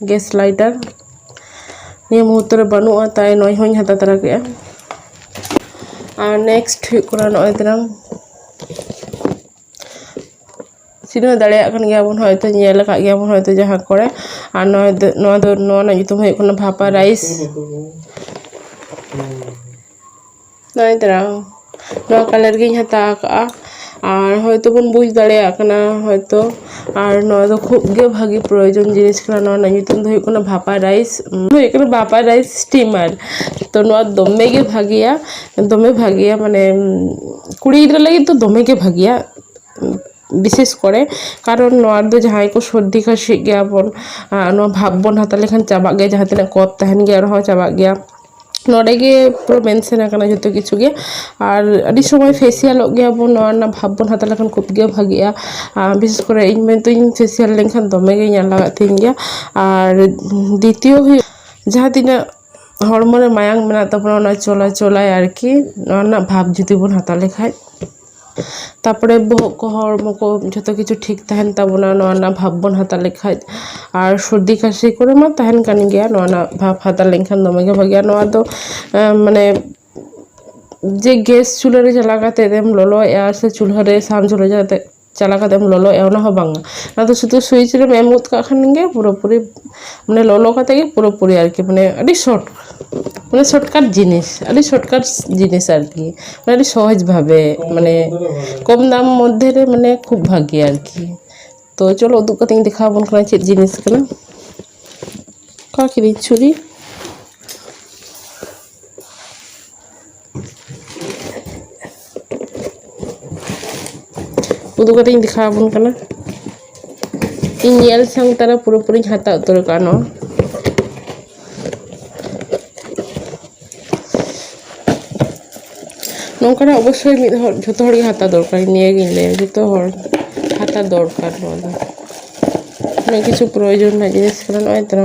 ᱜᱮᱥ ᱞᱟᱭᱴᱟᱨ᱾ ᱱᱤᱭᱟᱹ ᱢᱩᱦᱩᱨᱛᱚ ᱨᱮ ᱵᱟᱹᱱᱩᱜᱼᱟ, ᱛᱟᱭ ᱱᱚᱜᱼᱚᱭ ᱦᱚᱸᱧ ᱦᱟᱛᱟᱣ ᱛᱚᱨᱟ ᱠᱮᱜᱼᱟ᱾ ᱟᱨ ᱱᱮᱠᱥᱴ ᱦᱩᱭᱩᱜ ᱠᱟᱱᱟ ᱱᱚᱜᱼᱚᱭ ᱛᱟᱞᱟᱝ ᱥᱤᱱᱟᱹ ᱫᱟᱲᱮᱭᱟᱜ ᱠᱟᱱ ᱜᱮᱭᱟᱵᱚᱱ, ᱦᱚᱭᱛᱳ ᱧᱮᱞ ᱟᱠᱟᱫ ᱜᱮᱭᱟᱵᱚᱱ ᱦᱚᱭᱛᱳ ᱡᱟᱦᱟᱸ ᱠᱚᱨᱮ᱾ ᱟᱨ ᱱᱚᱣᱟ ᱫᱚ, ᱱᱚᱣᱟ ᱫᱚ, ᱱᱚᱣᱟ ᱨᱮᱱᱟᱜ ᱧᱩᱛᱩᱢ ᱦᱩᱭᱩᱜ ᱠᱟᱱᱟ ᱵᱷᱟᱯᱟ ᱨᱟᱭᱤᱥ᱾ ᱱᱚᱜᱼᱚᱭ ᱛᱟᱨᱟ, ᱱᱚᱣᱟ ᱠᱟᱞᱟᱨ ᱜᱤᱧ ᱦᱟᱛᱟᱣ ᱟᱠᱟᱫᱼᱟ᱾ ᱟᱨ ᱦᱚᱭᱛᱳ ᱵᱚᱱ ᱵᱩᱡᱽ ᱫᱟᱲᱮᱭᱟᱜ ᱠᱟᱱᱟ ᱦᱚᱭᱛᱳ᱾ ᱟᱨ ᱱᱚᱣᱟ ᱫᱚ ᱠᱷᱩᱵ ᱜᱮ ᱵᱷᱟᱜᱮ ᱯᱨᱚᱭᱳᱡᱚᱱ ᱡᱤᱱᱤᱥ ᱠᱟᱱᱟ᱾ ᱱᱚᱣᱟ ᱨᱮᱱᱟᱜ ᱧᱩᱛᱩᱢ ᱫᱚ ᱦᱩᱭᱩᱜ ᱠᱟᱱᱟ ᱵᱷᱟᱯᱟ ᱨᱟᱭᱤᱥ, ᱦᱩᱭᱩᱜ ᱠᱟᱱᱟ ᱵᱷᱟᱯᱟ ᱨᱟᱭᱤᱥ ᱥᱴᱤᱢᱟᱨ᱾ ᱛᱚ ᱱᱚᱣᱟ ᱫᱚᱢᱮ ᱜᱮ ᱵᱷᱟᱜᱮᱭᱟ, ᱫᱚᱢᱮ ᱵᱷᱟᱜᱮᱭᱟ, ᱢᱟᱱᱮ ᱠᱩᱲᱤ ᱜᱤᱫᱽᱨᱟᱹ ᱞᱟᱹᱜᱤᱫ ᱫᱚ ᱫᱚᱢᱮ ᱜᱮ ᱵᱷᱟᱜᱮᱭᱟ᱾ ᱵᱤᱥᱮᱥ ᱠᱚᱨᱮ, ᱠᱟᱨᱚᱱ ᱱᱚᱣᱟ ᱨᱮᱫᱚ ᱡᱟᱦᱟᱸᱭ ᱠᱚ ᱥᱚᱨᱫᱤ ᱠᱟᱥᱤᱜ ᱜᱮᱭᱟ ᱵᱚᱱ, ᱟᱨ ᱱᱚᱣᱟ ᱵᱷᱟᱵᱽ ᱵᱚᱱ ᱦᱟᱛᱟᱣ ᱞᱮᱠᱷᱟᱱ ᱪᱟᱵᱟᱜ ᱜᱮᱭᱟ, ᱡᱟᱦᱟᱸ ᱛᱤᱱᱟᱹᱜ ᱠᱚᱯ ᱛᱟᱦᱮᱱ ᱜᱮᱭᱟ ᱚᱱᱟ ᱦᱚᱸ ᱪᱟᱵᱟᱜ ᱜᱮᱭᱟ᱾ ᱱᱚᱰᱮ ᱜᱮ ᱯᱩᱨᱟᱹ ᱢᱮᱱᱥᱮᱱ ᱟᱠᱟᱱᱟ ᱡᱚᱛᱚ ᱠᱤᱪᱷᱩ ᱜᱮ᱾ ᱟᱨ ᱟᱹᱰᱤ ᱥᱚᱢᱚᱭ ᱯᱷᱮᱥᱤᱭᱟᱞᱚᱜ ᱜᱮᱭᱟ ᱵᱚᱱ, ᱱᱚᱣᱟ ᱨᱮᱱᱟᱜ ᱵᱷᱟᱵᱽ ᱵᱚᱱ ᱦᱟᱛᱟᱣ ᱞᱮᱠᱷᱟᱱ ᱠᱷᱩᱵ ᱜᱮ ᱵᱷᱟᱜᱤᱜᱼᱟ᱾ ᱟᱨ ᱵᱤᱥᱮᱥ ᱠᱚᱨᱮ ᱤᱧ ᱢᱮᱱᱛᱮᱧ ᱯᱷᱮᱥᱤᱭᱟᱞ ᱞᱮᱱᱠᱷᱟᱱ ᱫᱚᱢᱮ ᱜᱮ ᱧᱮᱞ ᱞᱟᱜᱟᱜ ᱛᱤᱧ ᱜᱮᱭᱟ᱾ ᱟᱨ ᱫᱤᱛᱤᱭᱚ ᱦᱩᱭᱩᱜ, ᱡᱟᱦᱟᱸ ᱛᱤᱱᱟᱹᱜ ᱦᱚᱲᱢᱚ ᱨᱮ ᱢᱟᱭᱟᱝ ᱢᱮᱱᱟᱜ ᱛᱟᱵᱚᱱᱟ, ᱚᱱᱟ ᱪᱚᱞᱟᱪᱚᱞᱟᱭ ᱟᱨᱠᱤ, ᱱᱚᱣᱟ ᱨᱮᱱᱟᱜ ᱵᱷᱟᱵᱽ ᱡᱩᱫᱤ ᱵᱚᱱ ᱦᱟᱛᱟᱣ ᱞᱮᱠᱷᱟᱡ, ᱛᱟᱯᱚᱨᱮ ᱵᱚᱦᱚᱜ ᱠᱚ, ᱦᱚᱲᱢᱚ ᱠᱚ, ᱡᱷᱚᱛᱚ ᱠᱤᱪᱷᱩ ᱴᱷᱤᱠ ᱛᱟᱦᱮᱱ ᱛᱟᱵᱚᱱᱟ ᱱᱚᱣᱟ ᱨᱮᱱᱟᱜ ᱵᱷᱟᱵᱽ ᱵᱚᱱ ᱦᱟᱛᱟᱣ ᱞᱮᱠᱷᱟᱡ᱾ ᱟᱨ ᱥᱚᱨᱫᱤ ᱠᱟᱥᱤ ᱠᱚᱨᱮ ᱢᱟ ᱛᱟᱦᱮᱱ ᱠᱟᱱ ᱜᱮᱭᱟ, ᱱᱚᱣᱟ ᱨᱮᱱᱟᱜ ᱵᱷᱟᱵᱽ ᱦᱟᱛᱟᱣ ᱞᱮᱱᱠᱷᱟᱱ ᱫᱚᱢᱮ ᱜᱮ ᱵᱷᱟᱜᱮᱜᱼᱟ᱾ ᱱᱚᱣᱟ ᱫᱚ, ᱮᱸ, ᱢᱟᱱᱮ, ᱡᱮ ᱜᱮᱥ ᱪᱩᱞᱦᱟᱹ ᱨᱮ ᱪᱟᱞᱟᱣ ᱠᱟᱛᱮ ᱮᱢ ᱞᱚᱞᱚᱭᱮᱜᱼᱟ ᱥᱮ ᱪᱩᱞᱦᱟᱹ ᱨᱮ ᱥᱟᱦᱟᱱ ᱪᱩᱞᱦᱟᱹ ᱨᱮ ᱪᱟᱞᱟᱣ ᱠᱟᱛᱮ ᱮᱢ ᱞᱚᱞᱚᱭᱮᱜᱼᱟ, ᱚᱱᱟ ᱦᱚᱸ ᱵᱟᱝᱟ᱾ ᱚᱱᱟ ᱫᱚ ᱥᱩᱫᱷᱩ ᱥᱩᱭᱤᱪ ᱨᱮᱢ ᱮᱢ ᱜᱚᱫ ᱠᱟᱜ ᱠᱷᱟᱱ ᱜᱮ ᱯᱩᱨᱟᱹᱯᱩᱨᱤ, ᱢᱟᱱᱮ, ᱞᱚᱞᱚ ᱠᱟᱛᱮ ᱜᱮ ᱯᱩᱨᱟᱹᱯᱩᱨᱤ ᱟᱨᱠᱤ, ᱢᱟᱱᱮ, ᱟᱹᱰᱤ ᱥᱚᱨᱴ, ᱢᱟᱱᱮ, ᱥᱚᱨᱴᱠᱟᱴ ᱡᱤᱱᱤᱥ, ᱟᱹᱰᱤ ᱥᱚᱨᱴᱠᱟᱴ ᱡᱤᱱᱤᱥ ᱟᱨᱠᱤ, ᱢᱟᱱᱮ, ᱟᱹᱰᱤ ᱥᱚᱦᱚᱡᱽ ᱵᱷᱟᱵᱮ, ᱢᱟᱱᱮ, ᱠᱚᱢ ᱫᱟᱢ ᱢᱚᱫᱽᱫᱷᱮ ᱨᱮ, ᱢᱟᱱᱮ, ᱠᱷᱩᱵ ᱵᱷᱟᱜᱮ ᱟᱨᱠᱤ᱾ ᱛᱚ ᱪᱚᱞᱚ ᱩᱫᱩᱜ ᱠᱟᱛᱮᱧ ᱫᱮᱠᱷᱟᱣ ᱟᱵᱚᱱ ᱠᱟᱱᱟ ᱪᱮᱫ ᱡᱤᱱᱤᱥ ᱠᱟᱱᱟ᱾ ᱚᱠᱟ ᱠᱤᱫᱟᱹᱧ ᱪᱷᱩᱨᱤ? ᱩᱫᱩᱜ ᱠᱟᱛᱮᱧ ᱫᱮᱠᱷᱟᱣ ᱟᱵᱚᱱ ᱠᱟᱱᱟ᱾ ᱤᱧ ᱧᱮᱞ ᱥᱟᱝ ᱛᱟᱨᱟ ᱯᱩᱨᱟᱹᱯᱩᱨᱤᱧ ᱦᱟᱛᱟᱣ ᱩᱛᱟᱹᱨ ᱠᱟᱜᱼᱟ ᱱᱚᱣᱟ᱾ ᱱᱚᱝᱠᱟᱱᱟᱜ ᱚᱵᱚᱥᱥᱳᱭ ᱢᱤᱫ ᱦᱚᱲ, ᱡᱷᱚᱛᱚ ᱦᱚᱲ ᱜᱮ ᱦᱟᱛᱟᱣ ᱫᱚᱨᱠᱟᱨ, ᱱᱤᱭᱟᱹᱜᱤᱧ ᱞᱟᱹᱭᱟ, ᱡᱷᱚᱛᱚ ᱦᱚᱲ ᱦᱟᱛᱟᱣ ᱫᱚᱨᱠᱟᱨ ᱱᱚᱣᱟ ᱫᱚ᱾ ᱚᱱᱮ ᱠᱤᱪᱷᱩ ᱯᱨᱚᱭᱳᱡᱚᱱ ᱨᱮᱱᱟᱜ ᱡᱤᱱᱤᱥ ᱠᱟᱱᱟ᱾ ᱱᱚᱜᱼᱚᱭ ᱛᱚ,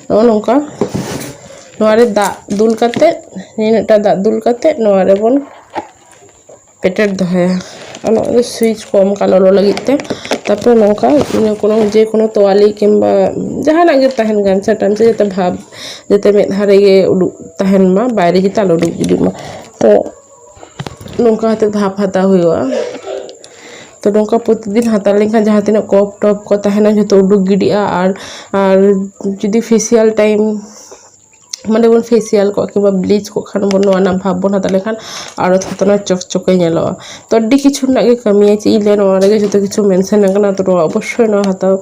ᱱᱚᱜᱼᱚ ᱱᱚᱝᱠᱟ ᱱᱚᱣᱟ ᱨᱮ ᱫᱟᱜ ᱫᱩᱞ ᱠᱟᱛᱮᱫ, ᱱᱤᱱᱟᱹᱜ ᱴᱟ ᱫᱟᱜ ᱫᱩᱞ ᱠᱟᱛᱮᱫ ᱱᱚᱣᱟ ᱨᱮᱵᱚᱱ ᱯᱮᱴᱮᱨ ᱫᱚᱦᱚᱭᱟ᱾ ᱟᱨ ᱱᱚᱣᱟ ᱫᱚ ᱥᱩᱭᱤᱪ ᱠᱚ ᱮᱢ ᱠᱟᱜᱼᱟ ᱞᱚᱞᱚ ᱞᱟᱹᱜᱤᱫ ᱛᱮ᱾ ᱛᱟᱨᱯᱚᱨᱮ ᱱᱚᱝᱠᱟ ᱤᱱᱟᱹ ᱠᱳᱱᱳ, ᱡᱮ ᱠᱳᱱᱳ ᱛᱳᱣᱟᱞᱤ ᱠᱤᱝᱵᱟ ᱡᱟᱦᱟᱱᱟᱜ ᱜᱮ ᱛᱟᱦᱮᱱ, ᱜᱟᱢᱪᱷᱟ ᱴᱟᱢᱪᱷᱟ, ᱡᱟᱛᱮ ᱵᱷᱟᱵᱽ ᱡᱟᱛᱮ ᱢᱮᱫᱦᱟ ᱨᱮᱜᱮ ᱩᱰᱩᱠ ᱛᱟᱦᱮᱱ ᱢᱟ, ᱵᱟᱭᱨᱮ ᱡᱟᱛᱮ ᱟᱞᱚ ᱩᱰᱩᱠ ᱜᱤᱰᱤᱜ ᱢᱟ᱾ ᱛᱚ ᱱᱚᱝᱠᱟ ᱠᱟᱛᱮ ᱵᱷᱟᱵᱽ ᱦᱟᱛᱟᱣ ᱦᱩᱭᱩᱜᱼᱟ᱾ ᱛᱚ ᱱᱚᱝᱠᱟ ᱯᱨᱚᱛᱤᱫᱤᱱ ᱦᱟᱛᱟᱣ ᱞᱮᱱᱠᱷᱟᱱ ᱡᱟᱦᱟᱸ ᱛᱤᱱᱟᱹᱜ ᱠᱚᱯ ᱴᱚᱯ ᱠᱚ ᱛᱟᱦᱮᱱᱟ ᱡᱷᱚᱛᱚ ᱩᱰᱩᱠ ᱜᱤᱰᱤᱜᱼᱟ᱾ ᱟᱨ, ᱟᱨ ᱡᱩᱫᱤ ᱯᱷᱮᱥᱤᱭᱟᱞ ᱴᱟᱭᱤᱢ ᱢᱟᱱᱮ ᱵᱚᱱ ᱯᱷᱮᱥᱤᱭᱟᱞ ᱠᱚᱜ ᱠᱤᱝᱵᱟ ᱵᱞᱤᱪ ᱠᱚᱜ ᱠᱷᱟᱱ ᱵᱚᱱ, ᱱᱚᱣᱟ ᱨᱮᱱᱟᱜ ᱵᱷᱟᱵᱽ ᱵᱚᱱ ᱦᱟᱛᱟᱣ ᱞᱮᱠᱷᱟᱱ ᱟᱨᱚ ᱛᱷᱚᱛᱚᱱᱟ ᱪᱚᱠᱪᱚᱠᱮ ᱧᱮᱞᱚᱜᱼᱟ᱾ ᱛᱚ ᱟᱹᱰᱤ ᱠᱤᱪᱷᱩ ᱨᱮᱱᱟᱜ ᱜᱮ ᱠᱟᱹᱢᱤᱭᱟ, ᱪᱮᱫ ᱤᱧ ᱞᱟᱹᱭᱟ, ᱱᱚᱣᱟ ᱨᱮᱜᱮ ᱡᱚᱛᱚ ᱠᱤᱪᱷᱩ ᱢᱮᱱᱥᱮᱱ ᱟᱠᱟᱱᱟ᱾ ᱛᱚ ᱱᱚᱣᱟ ᱚᱵᱚᱥᱥᱳᱭ ᱱᱚᱣᱟ ᱦᱟᱛᱟᱣ,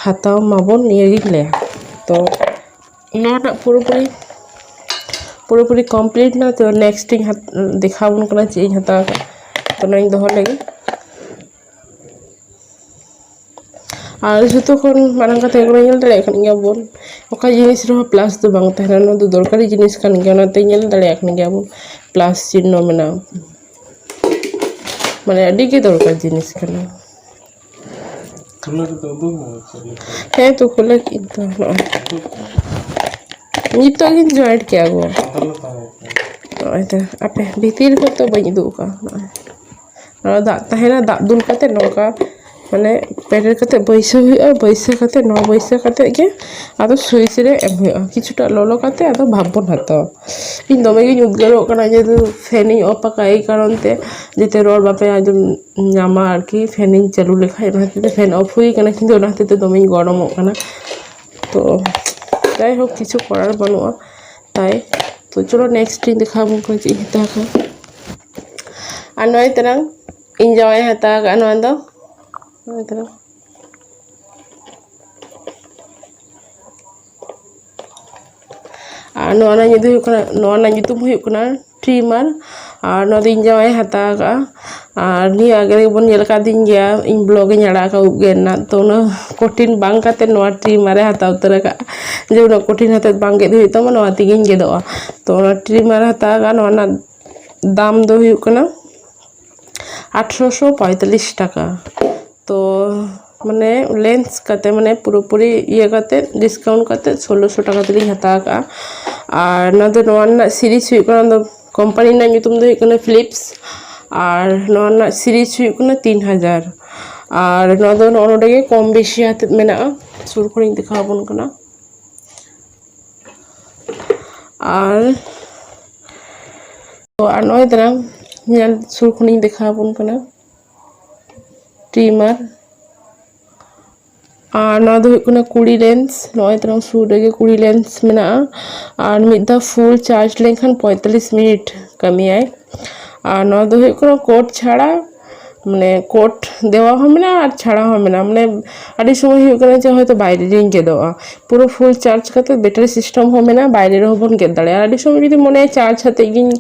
ᱦᱟᱛᱟᱣ ᱢᱟᱵᱚᱱ, ᱱᱤᱭᱟᱹᱜᱤᱧ ᱞᱟᱹᱭᱟ᱾ ᱛᱚ ᱱᱚᱣᱟ ᱨᱮᱱᱟᱜ ᱯᱩᱨᱟᱹᱯᱩᱨᱤ, ᱯᱩᱨᱟᱹᱯᱩᱨᱤ ᱠᱚᱢᱯᱞᱤᱴ ᱱᱟ᱾ ᱛᱚ ᱱᱮᱠᱥᱴ ᱤᱧ ᱦᱟᱛ-, ᱫᱮᱠᱷᱟᱣ ᱟᱵᱚᱱ ᱠᱟᱱᱟ ᱪᱮᱫ ᱤᱧ ᱦᱟᱛᱟᱣ ᱟᱠᱟᱫ᱾ ᱛᱚ ᱱᱚᱣᱟᱧ ᱫᱚᱦᱚ ᱞᱮᱜᱮ᱾ ᱟᱨ ᱡᱷᱚᱛᱚ ᱠᱷᱚᱱ ᱢᱟᱨᱟᱝ ᱠᱟᱛᱷᱟ ᱦᱩᱭᱩᱜ ᱠᱟᱱᱟ, ᱧᱮᱞ ᱫᱟᱲᱮᱭᱟᱜ ᱠᱟᱱ ᱜᱮᱭᱟ ᱵᱚᱱ, ᱚᱠᱟ ᱡᱤᱱᱤᱥ ᱨᱮᱦᱚᱸ ᱯᱞᱟᱥ ᱫᱚ ᱵᱟᱝ ᱛᱟᱦᱮᱱᱟ᱾ ᱱᱚᱣᱟ ᱫᱚ ᱫᱚᱨᱠᱟᱨᱤ ᱡᱤᱱᱤᱥ ᱠᱟᱱ ᱜᱮᱭᱟ, ᱚᱱᱟᱛᱮ ᱧᱮᱞ ᱫᱟᱲᱮᱭᱟᱜ ᱠᱟᱱ ᱜᱮᱭᱟ ᱵᱚᱱ ᱯᱞᱟᱥ ᱪᱤᱱᱦᱚ ᱢᱮᱱᱟᱜᱼᱟ᱾ ᱢᱟᱱᱮ ᱟᱹᱰᱤ ᱜᱮ ᱫᱚᱨᱠᱟᱨ ᱡᱤᱱᱤᱥ ᱠᱟᱱᱟ᱾ ᱠᱷᱩᱞᱟᱹ ᱨᱮᱫᱚ ᱩᱫᱩᱜ ᱢᱮ ᱪᱮᱫ ᱞᱮᱠᱟ᱾ ᱦᱮᱸ ᱛᱚ, ᱠᱷᱩᱞᱟᱹ ᱠᱮᱫ ᱫᱚ ᱱᱚᱜᱼᱚᱭ᱾ ᱩᱫᱩᱜ ᱢᱮ᱾ ᱱᱤᱛᱚᱜ ᱜᱤᱧ ᱡᱚᱭᱮᱱᱴ ᱠᱮᱜᱼᱟ ᱜᱚ᱾ ᱟᱫᱚ ᱞᱮ ᱛᱟᱦᱮᱸ ᱠᱟᱱᱟ᱾ ᱱᱚᱜᱼᱚᱭ ᱛᱚ, ᱟᱯᱮ ᱵᱷᱤᱛᱤᱨ ᱠᱷᱚᱱ ᱛᱚ ᱵᱟᱹᱧ ᱩᱫᱩᱜ ᱟᱠᱟᱫᱼᱟ᱾ ᱱᱚᱜᱼᱚᱭ᱾ ᱱᱚᱣᱟ ᱫᱟᱜ ᱛᱟᱦᱮᱱᱟ, ᱫᱟᱜ ᱫᱩᱞ ᱠᱟᱛᱮ ᱱᱚᱝᱠᱟ ᱢᱟᱱᱮ ᱯᱮᱴᱮᱨ ᱠᱟᱛᱮ ᱵᱟᱹᱭᱥᱟᱹᱣ ᱦᱩᱭᱩᱜᱼᱟ᱾ ᱵᱟᱹᱭᱥᱟᱹᱣ ᱠᱟᱛᱮ, ᱱᱚᱣᱟ ᱵᱟᱹᱭᱥᱟᱹᱣ ᱠᱟᱛᱮ ᱜᱮ ᱟᱫᱚ ᱥᱩᱭᱤᱪ ᱨᱮ ᱮᱢ ᱦᱩᱭᱩᱜᱼᱟ᱾ ᱠᱤᱪᱷᱩᱴᱟ ᱞᱚᱞᱚ ᱠᱟᱛᱮ ᱟᱫᱚ ᱵᱷᱟᱯ ᱵᱚᱱ ᱦᱟᱛᱟᱣᱟ᱾ ᱤᱧ ᱫᱚᱢᱮ ᱜᱤᱧ ᱩᱫᱽᱜᱟᱹᱨᱚᱜ ᱠᱟᱱᱟ, ᱡᱮᱦᱮᱛᱩ ᱯᱷᱮᱱ ᱤᱧ ᱚᱯᱷ ᱟᱠᱟᱫᱼᱟ, ᱮᱭ ᱠᱟᱨᱚᱱ ᱛᱮ ᱡᱟᱛᱮ ᱨᱚᱲ ᱵᱟᱯᱮ ᱟᱸᱡᱚᱢ ᱧᱟᱢᱟ ᱟᱨᱠᱤ᱾ ᱯᱷᱮᱱ ᱤᱧ ᱪᱟᱹᱞᱩ ᱞᱮᱠᱷᱟᱡ, ᱚᱱᱟ ᱦᱚᱛᱮᱡ ᱛᱮ ᱯᱷᱮᱱ ᱚᱯᱷ ᱦᱩᱭ ᱠᱟᱱᱟ, ᱠᱤᱱᱛᱩ ᱚᱱᱟ ᱦᱚᱛᱮᱡ ᱛᱮ ᱫᱚᱢᱮᱧ ᱜᱚᱨᱚᱢᱚᱜ ᱠᱟᱱᱟ᱾ ᱛᱚ ᱡᱟᱭᱦᱳᱠ, ᱠᱤᱪᱷᱩ ᱠᱚᱨᱟᱨ ᱵᱟᱹᱱᱩᱜᱼᱟ᱾ ᱛᱟᱭ ᱛᱚ ᱪᱚᱞᱚ ᱱᱮᱠᱥᱴ ᱤᱧ ᱫᱮᱠᱷᱟᱣ ᱟᱵᱚᱱ ᱠᱟᱱᱟ ᱪᱮᱫ ᱤᱧ ᱦᱟᱛᱟᱣ ᱠᱟᱜᱼᱟ᱾ ᱟᱨ ᱱᱚᱜᱼᱚᱭ ᱛᱟᱨᱟᱝ ᱤᱧ ᱡᱟᱶᱟᱭ ᱦᱟᱛᱟᱣ ᱠᱟᱜᱼᱟ ᱱᱚᱣᱟ ᱫᱚ᱾ ᱱᱚᱜᱼᱚᱭ ᱛᱟᱨᱟᱝ᱾ ᱟᱨ ᱱᱚᱣᱟ ᱨᱮᱱᱟᱜ ᱧᱩᱛᱩᱢ ᱦᱩᱭᱩᱜ ᱠᱟᱱᱟ, ᱱᱚᱣᱟ ᱨᱮᱱᱟᱜ ᱧᱩᱛᱩᱢ ᱦᱩᱭᱩᱜ ᱠᱟᱱᱟ ᱴᱨᱤᱢᱟᱨ᱾ ᱟᱨ ᱱᱚᱣᱟ ᱫᱚ ᱤᱧ ᱡᱟᱶᱟᱭᱮ ᱦᱟᱛᱟᱣ ᱟᱠᱟᱫᱼᱟ᱾ ᱟᱨ ᱱᱤᱭᱟᱹ ᱟᱜᱮ ᱨᱮᱜᱮ ᱵᱚᱱ ᱧᱮᱞ ᱟᱠᱟᱫᱤᱧ ᱜᱮᱭᱟ, ᱤᱧ ᱵᱞᱚᱜ ᱤᱧ ᱟᱲᱟᱜ ᱟᱠᱟᱫ ᱩᱵ ᱜᱮᱫ ᱨᱮᱱᱟᱜ᱾ ᱛᱚ ᱚᱱᱟ ᱠᱚᱴᱷᱤᱱ ᱵᱟᱝ ᱠᱟᱛᱮ ᱱᱚᱣᱟ ᱴᱨᱤᱢᱟᱨᱮ ᱦᱟᱛᱟᱣ ᱩᱛᱟᱹᱨ ᱟᱠᱟᱫᱼᱟ, ᱡᱮ ᱩᱱᱟᱹᱜ ᱠᱚᱴᱷᱤᱱ ᱦᱟᱛᱮᱫ ᱵᱟᱝ ᱜᱮᱫ ᱦᱩᱭᱩᱜ ᱛᱟᱢᱟ, ᱱᱚᱣᱟ ᱛᱮᱜᱮᱧ ᱜᱮᱫᱚᱜᱼᱟ᱾ ᱛᱚ ᱚᱱᱟ ᱴᱨᱤᱢᱟᱨᱮ ᱦᱟᱛᱟᱣ ᱟᱠᱟᱫᱼᱟ᱾ ᱱᱚᱣᱟ ᱨᱮᱱᱟᱜ ᱫᱟᱢ ᱫᱚ ᱦᱩᱭᱩᱜ ᱠᱟᱱᱟ ᱟᱴᱷᱨᱚᱥᱚ ᱯᱚᱸᱭᱛᱟᱞᱞᱤᱥ ᱴᱟᱠᱟ᱾ ᱛᱚ ᱢᱟᱱᱮ ᱞᱮᱱᱥ ᱠᱟᱛᱮ, ᱢᱟᱱᱮ ᱯᱩᱨᱟᱹᱯᱩᱨᱤ ᱤᱭᱟᱹ ᱠᱟᱛᱮ, ᱰᱤᱥᱠᱟᱣᱩᱱᱴ ᱠᱟᱛᱮ ᱥᱳᱞᱳᱥᱚ ᱴᱟᱠᱟ ᱛᱮᱞᱤᱧ ᱦᱟᱛᱟᱣ ᱟᱠᱟᱫᱼᱟ᱾ ᱟᱨ ᱱᱚᱣᱟ ᱫᱚ, ᱱᱚᱣᱟ ᱨᱮᱱᱟᱜ ᱥᱤᱨᱤᱡᱽ ᱦᱩᱭᱩᱜ ᱠᱟᱱᱟ, ᱫᱚ ᱠᱳᱢᱯᱟᱱᱤ ᱨᱮᱱᱟᱜ ᱧᱩᱛᱩᱢ ᱫᱚ ᱦᱩᱭᱩᱜ ᱠᱟᱱᱟ ᱯᱷᱤᱞᱤᱯᱥ᱾ ᱟᱨ ᱱᱚᱣᱟ ᱨᱮᱱᱟᱜ ᱥᱤᱨᱤᱡᱽ ᱦᱩᱭᱩᱜ ᱠᱟᱱᱟ ᱛᱤᱱ ᱦᱟᱡᱟᱨ᱾ ᱟᱨ ᱱᱚᱣᱟ ᱫᱚ ᱱᱚᱜᱼᱚ ᱱᱚᱰᱮ ᱜᱮ ᱠᱚᱢ ᱵᱮᱥᱤ ᱦᱟᱛᱮᱫ ᱢᱮᱱᱟᱜᱼᱟ᱾ ᱥᱩᱨ ᱠᱷᱚᱱᱤᱧ ᱫᱮᱠᱷᱟᱣ ᱟᱵᱚᱱ ᱠᱟᱱᱟ᱾ ᱟᱨ, ᱟᱨ ᱱᱚᱜᱼᱚᱭ ᱛᱟᱨᱟᱝ ᱧᱮᱞ, ᱥᱩᱨ ᱠᱷᱚᱱᱤᱧ ᱫᱮᱠᱷᱟᱣ ᱟᱵᱚᱱ ᱠᱟᱱᱟ ᱴᱨᱤᱢᱟᱨ᱾ ᱟᱨ ᱱᱚᱣᱟ ᱫᱚ ᱦᱩᱭᱩᱜ ᱠᱟᱱᱟ ᱠᱩᱲᱤ ᱞᱮᱱᱥ᱾ ᱱᱚᱜᱼᱚᱭ ᱛᱟᱨᱟᱝ ᱥᱩᱨ ᱨᱮᱜᱮ ᱠᱩᱲᱤ ᱞᱮᱱᱥ ᱢᱮᱱᱟᱜᱼᱟ᱾ ᱟᱨ ᱢᱤᱫ ᱫᱷᱟᱣ ᱯᱷᱩᱞ ᱪᱟᱨᱡᱽ ᱞᱮᱱᱠᱷᱟᱱ ᱯᱚᱸᱭᱛᱟᱞᱞᱤᱥ ᱢᱤᱱᱤᱴ ᱠᱟᱹᱢᱤᱭᱟᱭ᱾ ᱟᱨ ᱱᱚᱣᱟ ᱫᱚ ᱦᱩᱭᱩᱜ ᱠᱟᱱᱟ ᱠᱳᱰ ᱪᱷᱟᱲᱟ, ᱢᱟᱱᱮ ᱠᱳᱰ ᱫᱮᱣᱟ ᱦᱚᱸ ᱢᱮᱱᱟᱜᱼᱟ ᱟᱨ ᱪᱷᱟᱲᱟ ᱦᱚᱸ ᱢᱮᱱᱟᱜᱼᱟ᱾ ᱢᱟᱱᱮ ᱟᱹᱰᱤ ᱥᱚᱢᱚᱭ ᱦᱩᱭᱩᱜ ᱠᱟᱱᱟ ᱡᱮ ᱦᱚᱭᱛᱳ ᱵᱟᱭᱨᱮ ᱨᱤᱧ ᱜᱮᱫᱚᱜᱼᱟ, ᱯᱩᱨᱟᱹ ᱯᱷᱩᱞ ᱪᱟᱨᱡᱽ ᱠᱟᱛᱮ ᱵᱮᱴᱟᱨᱤ ᱥᱤᱥᱴᱮᱢ ᱦᱚᱸ ᱢᱮᱱᱟᱜᱼᱟ, ᱵᱟᱭᱨᱮ ᱨᱮᱦᱚᱸ ᱵᱚᱱ ᱜᱮᱫ ᱫᱟᱲᱮᱭᱟᱜᱼᱟ᱾ ᱟᱹᱰᱤ ᱥᱚᱢᱚᱭ ᱡᱩᱫᱤ ᱢᱚᱱᱮᱭᱟ ᱪᱟᱨᱡᱽ ᱟᱛᱮᱫ ᱜᱤᱧ,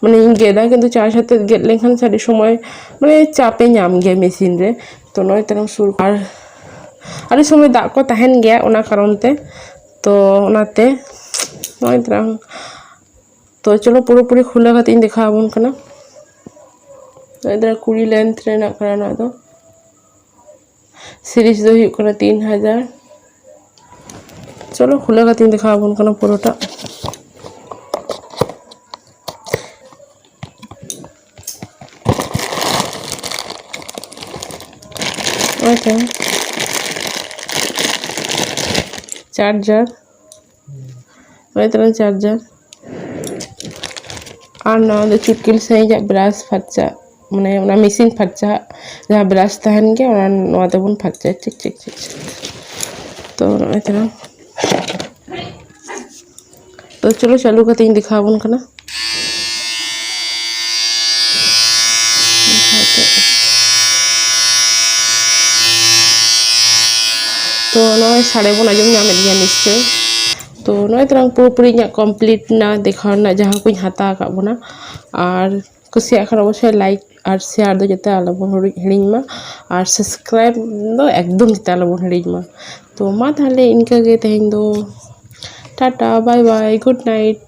ᱢᱟᱱᱮ ᱤᱧ ᱜᱮᱫᱟ, ᱠᱤᱱᱛᱩ ᱪᱟᱨᱡᱽ ᱟᱛᱮᱫ ᱜᱮᱫ ᱞᱮᱱᱠᱷᱟᱱ ᱥᱮ ᱟᱹᱰᱤ ᱥᱚᱢᱚᱭ ᱢᱟᱱᱮ ᱪᱟᱯᱮ ᱧᱟᱢ ᱜᱮᱭᱟ ᱢᱮᱥᱤᱱ ᱨᱮ᱾ ᱛᱚ ᱱᱚᱜᱼᱚᱭ ᱛᱟᱨᱟᱝ ᱥᱩᱨ ᱟᱨ ᱟᱹᱰᱤ ᱥᱚᱢᱚᱭ ᱫᱟᱜ ᱠᱚ ᱛᱟᱦᱮᱱ ᱜᱮᱭᱟ, ᱚᱱᱟ ᱠᱟᱨᱚᱱ ᱛᱮ᱾ ᱛᱚ ᱚᱱᱟᱛᱮ ᱱᱚᱜᱼᱚᱭ ᱛᱟᱨᱟᱝ, ᱛᱚ ᱪᱚᱞᱚ ᱯᱩᱨᱟᱹᱯᱩᱨᱤ ᱠᱷᱩᱞᱟᱹ ᱠᱟᱛᱮ ᱤᱧ ᱫᱮᱠᱷᱟᱣ ᱟᱵᱚᱱ ᱠᱟᱱᱟ᱾ ᱱᱚᱜᱼᱚᱭ ᱛᱟᱨᱟᱝ ᱠᱩᱲᱤ ᱞᱮᱱᱛᱷ ᱨᱮᱱᱟᱜ ᱠᱟᱱᱟ ᱱᱚᱣᱟ ᱫᱚ᱾ ᱥᱤᱨᱤᱡᱽ ᱫᱚ ᱦᱩᱭᱩᱜ ᱠᱟᱱᱟ ᱛᱤᱱ ᱦᱟᱡᱟᱨ᱾ ᱪᱚᱞᱚ ᱠᱷᱩᱞᱟᱹ ᱠᱟᱛᱮ ᱤᱧ ᱫᱮᱠᱷᱟᱣ ᱟᱵᱚᱱ ᱠᱟᱱᱟ ᱯᱩᱨᱟᱹᱴᱟᱜ᱾ ᱱᱚᱜᱼᱚᱭ ᱛᱟᱨᱟᱝ ᱪᱟᱨᱡᱟᱨ, ᱱᱚᱜᱼᱚᱭ ᱛᱟᱨᱟᱝ ᱪᱟᱨᱡᱟᱨ᱾ ᱟᱨ ᱱᱚᱣᱟ ᱫᱚ ᱪᱩᱴᱠᱤᱞ ᱥᱟᱺᱦᱤᱡᱟᱜ ᱵᱨᱟᱥ ᱯᱷᱟᱨᱪᱟ, ᱢᱟᱱᱮ ᱚᱱᱟ ᱢᱮᱥᱤᱱ ᱯᱷᱟᱨᱪᱟ ᱡᱟᱦᱟᱸ ᱵᱨᱟᱥ ᱛᱟᱦᱮᱱ ᱜᱮᱭᱟ, ᱚᱱᱟ, ᱱᱚᱣᱟ ᱛᱮᱵᱚᱱ ᱯᱷᱟᱨᱪᱟᱭᱟ᱾ Check, check, check, check. ᱛᱚ ᱱᱚᱜᱼᱚᱭ ᱛᱟᱨᱟᱝ, ᱛᱚ ᱪᱚᱞᱚ ᱪᱟᱹᱞᱩ ᱠᱟᱛᱮ ᱤᱧ ᱫᱮᱠᱷᱟᱣ ᱟᱵᱚᱱ ᱠᱟᱱᱟ᱾ ᱛᱚ ᱱᱚᱜᱼᱚᱭ ᱥᱟᱰᱮ ᱵᱚᱱ ᱟᱸᱡᱚᱢ ᱧᱟᱢᱮᱫ ᱜᱮᱭᱟ ᱱᱤᱥᱪᱳᱭ᱾ ᱛᱚ ᱱᱚᱜᱼᱚᱭ ᱛᱟᱨᱟᱝ ᱯᱩᱨᱟᱹᱯᱩᱨᱤ ᱤᱧᱟᱹᱜ ᱠᱚᱢᱯᱞᱤᱴ ᱮᱱᱟ ᱫᱮᱠᱷᱟᱣ ᱨᱮᱱᱟᱜ ᱡᱟᱦᱟᱸ ᱠᱚᱧ ᱦᱟᱛᱟᱣ ᱟᱠᱟᱫ ᱵᱚᱱᱟ᱾ ᱟᱨ ᱠᱩᱥᱤᱭᱟᱜ ᱠᱷᱟᱱ ᱚᱵᱚᱥᱥᱳᱭ ᱞᱟᱭᱤᱠ ᱟᱨ ᱥᱮᱭᱟᱨ ᱫᱚ ᱡᱟᱛᱮ ᱟᱞᱚᱵᱚᱱ ᱦᱤᱲᱤᱧ ᱢᱟ, ᱟᱨ ᱥᱟᱵᱥᱠᱨᱟᱭᱤᱵ ᱫᱚ ᱮᱠᱫᱚᱢ ᱡᱟᱛᱮ ᱟᱞᱚᱵᱚᱱ ᱦᱤᱲᱤᱧ ᱢᱟ᱾ ᱛᱚ ᱢᱟ ᱛᱟᱦᱚᱞᱮ ᱤᱱᱠᱟᱹ ᱜᱮ ᱛᱮᱦᱮᱧ ᱫᱚ, ᱴᱟᱴᱟ, ᱵᱟᱭ ᱵᱟᱭ, ᱜᱩᱰ ᱱᱟᱭᱤᱴ᱾